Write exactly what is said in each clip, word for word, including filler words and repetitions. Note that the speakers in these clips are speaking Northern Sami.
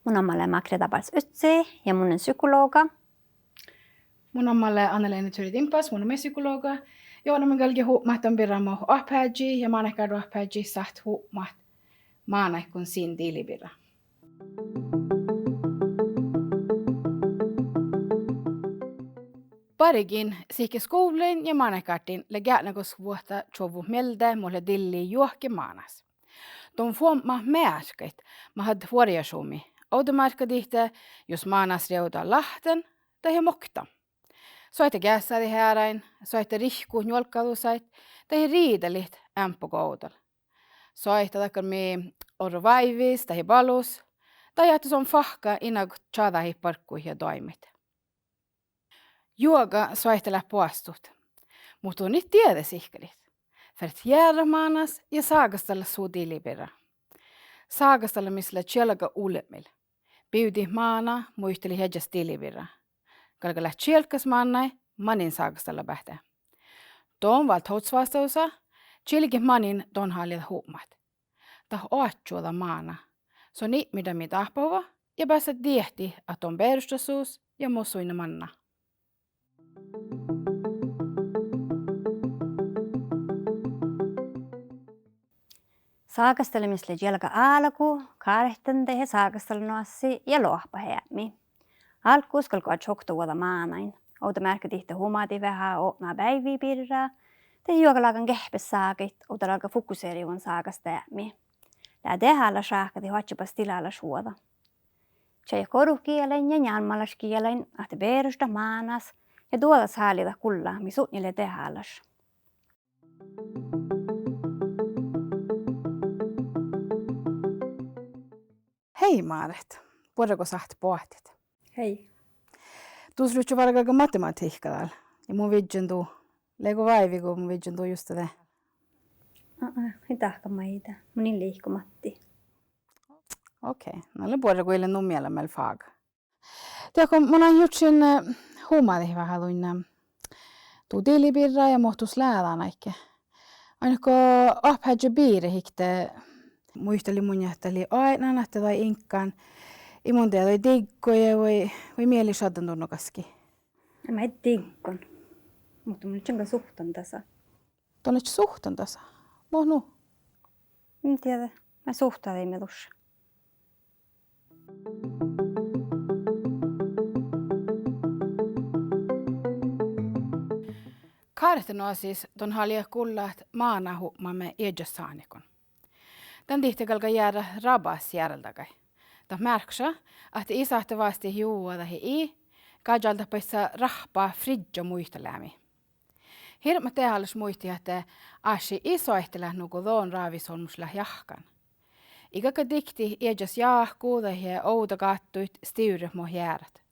Mu namma lea Margrethe Dabarz Utsi ja mun lean psykologa. Mu namma lea Anne Lene Turi Dimpas, mun lean maid psykologa. Ja olmmoš galge hupmat dan birra mo oahpaheaddji ja mánáidgárdoahpaheaddji sáhttet hupmat mánáiguin sin dili birra. Bargiin sihke skuvllain ja mánáidgárddin lea geatnegasvuohta čuovvut mielde mo lea dilli juohke mánás. Don fuomášedit mearkkaid mat addet vuorjašumi. Ovdamearkka dihte jus mánás rievdá láhtán dahje mokta. Soaitá geassádit earáin, soaitá rihkkut njuolggadusaid dahje riidalit eambbo go ovdal. Soaitá dakkár mii orru váivis dahje balus, dahje ahte son fáhkka inagot čađahit bargguid ja doaimmaid. Juoga soaitá leat boastut, muhto don it dieđe sihkkarit. Fertet jearrat mánás ja ságasttallat su dili birra. Ságastallamis lea čielga ulbmil. Bivdit máná, muitalit iežas dili birra. Galgá leat čielggas mánná manin ságastallabehtet. Don váldit ovddasvástádusa, čilget manin don háliidat hupmat. Dat oaččuhá máná. Son ipmirdamin dáhpáhuvá ja beassá diehtit ahte don beroštassus ja mo suinna manná. Ságastallumis lea čielga álgu, kárten dahje ságastallanoassi ja loahpaheapmi. Álggus galgá oažžut oktavuođa mánáin. Ovdamearkka dihte humadit veahá otná beaivvi birra dahje juogalágan geahpes ságaid, ovdal galgá fokuserejuvvan ságasteapmi. Lea dehálaš ráhkadit oadjebas dilálašvuođa. Čájehit orut gielain ja njálmmálaš gielain ahte beroštat mánás ja duođas háliidat gullá mii sutnje lea dehálaš. Hei, Máret. Buorre go sáhttet boahtit. Hei. Dus livččii várra galgá matematihkka dal. Ja mun vižžen du, leago váivi go mun vižžen du juste de? Aa, ii dahkat maid. Mun in liiko matti. Okei, na lea buorre go ii lean nu miella mii fága. Diet go mun jurddašin, eh, humadit veahá duin, eh, du dili birra ja mo dus leat dán áigge. Ain go oahpaheaddji birra iktá, muitalin mun ahte dat lei oaidnán ahte dat iŋgán, in mun dieđe, dat diggo ja vai, vai mii lei šaddan dutnogáskin. Ii maid diggon, muhto mun ledjen gal suhttan dasa. Don ledjet suhttan dasa? Mo nu? In dieđe, maid suhttan dieđe mii dušše. Kártenoasis don háliidat gullat máná hupmame iežas sániiguin. Dan dihte galgá jearrat rabas jearaldaga. Dat mearkkaša ahte ii sáhte vástit juvvon dahje ii, gažaldat baicca rahpa friddja muitaleami. Hirbmat dehálaš muitit ahte ášši ii soaite leat nugo don rávisolmmoš leat jáhkán. Ii galgga diktit iežas jáhku dahje ovdagáttuid stivret mo jearat.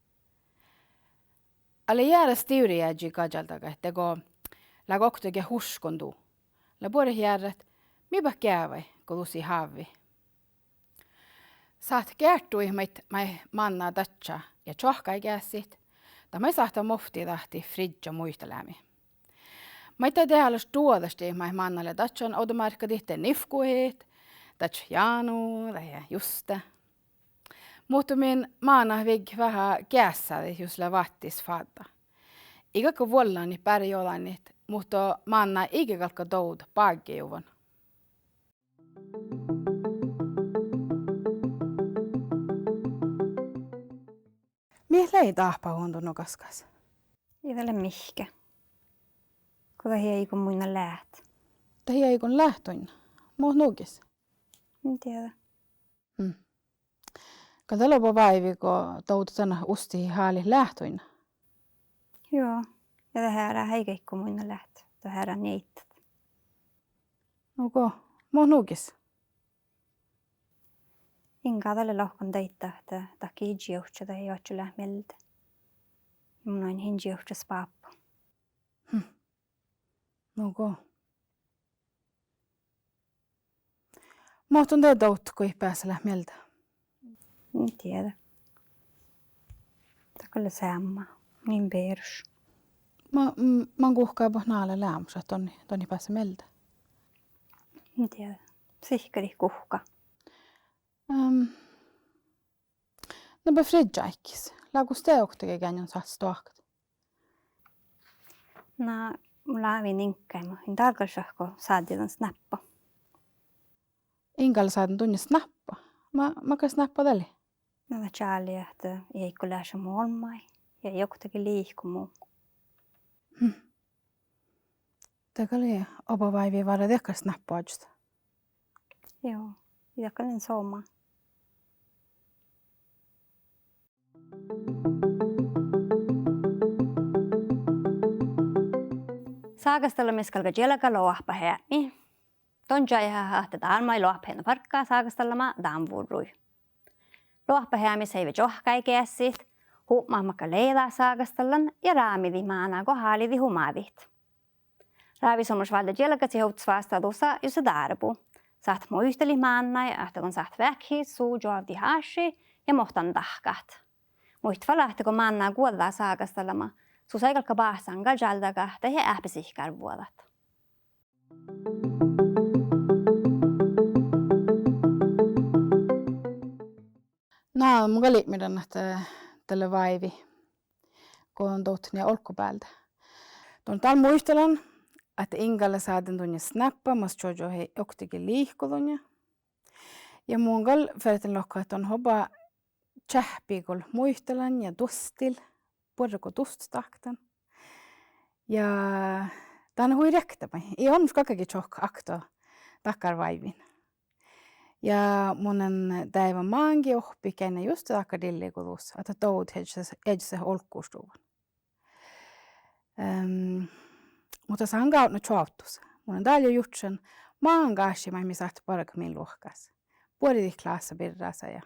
Ale jeara stivrejeaddji gažaldagaid dego leago oktage huškon du. Lea buoret jearrat: Mii bat geavai go dus ii hávvi? Sáhttet geardduhit maid, maid mánná dadjá ja čoahkkágeassit, dat maid sáhttá movttii dahje friddja muitaleami. Maiddái dehálaš duođaštit maid mánná lea dadján ovdamearkka dihte nivkkuhit, dadjat jánu dahje juste. Muhto min mánát vigget veahá geassádit jus lea váttis fáddá. Ii galgga vuollánit beare jođánit, muhto mánná iige galgga dovdat bággejuvvon. Mii lei dáhpáhuvvon dutnogáskas? Ii dat lea mihkke. Go dat ii áigon munnje leat. Dat ii áigon leat duinna? Mo nugis? In dieđe. Hm. Gal dat lea oba váivi go dovdat dan ahte ustihit hálit leat duinna. Juo, ja dat eará ii áigon munnje leat, dat eará nieiddat. Nugo, mo nugis? Iŋgá, dat lea lohkan daidda ahte dat ii čievčče dahje oaččo leat mielde. Ja mun oaidnen in čievččas bábbu. Hm. Nugo. Muhto don dovdet go it beasa leat mielde? In dieđe. Dat gal lea seamma, in beroš. Ma-, m-, man guhká bat ná lea leamaš ahte don, don it beasa mielde? In dieđe. Sihkkarit guhká. Ehm, Na be friddja áiggis, leago de oktage geainnu sáhttá stoahkat? Na, mun láven iŋgái, mun in dál gal šat go sádden dan snáppa. In gal sádden dunnje snáppa? Ma-, makkár snáppa dat lei? Na dat čálii ahte ii áiggu leat šat mu olmmái ja ii oktage liiko mu. Hm. Dat gal lei oba váivi várra dakkár snáppaoažžut. Juo, dat gal lei somá. Ságastallamis galgá čielga loahpaheapmi. Don čájehat ahte dál maid loahpaheapmi fargga ságastallama dán vurrui. Loahpaheapmis heive čohkkáid geassit, hupmat makkár lei dat ságastallan ja rámidit máná go háliidit humádit. Rávisolmmoš válde čielgadit ovddasvástádusa jus lea dárbu. Sáhtát muitalit mánnáid ahte don sáhtát veahkehit su čoavdit ášši ja mohtan dahkat. Muitte fal ahte go mánná guođđá ságastallama, sus eai galgga báhcán gažaldagat dahje eahpesihkkárvuođat. Na mun gal ipmirdan ahte dat lea váivi go don dovddat nie olggobealde. Don dál muitalan ahte in gal sádden dunnje snáppa mas čuožžu ii oktage liiko dunnje. Ja mun gal ferten lohkat ahte don oba čeahppi go muitalan ja duostil, buorre go dusttá dahkat dan. Ja dan hui riekta maid. Ii olmmoš galggagiid čohkkát okta dakkár váivviin. Ja mun lean deaivvan máŋgii ohppit geainna juste dakkár dilli go dus ahte dovdet iežaset olggurstuvvon. Ehm, muhto dat han gávdno čoavddus. Mun lean dál juo jurddašan máŋga ášši maid mii sáhttet bargat min luohkás. Buoridit klása birrasa ja,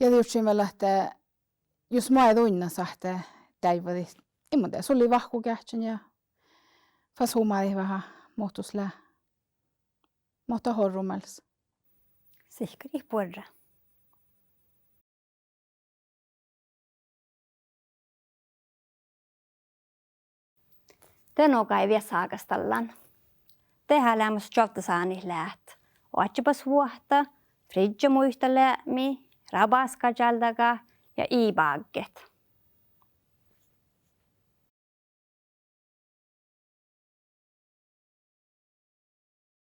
ja de jurddašin vel ahte jus moai duinna sáhttet deaivvadit, in mun dieđe, sullii vahku geahččan ja fas humádit veahá, muhto lea, muhto orru mielas. Sihkkarit buorre. De nogai viesságastallan. De háliimet čoavddasánit leat oadjebasvuohta, friddja muitalit eapmi, rabas gažaldagat ja ii bágget.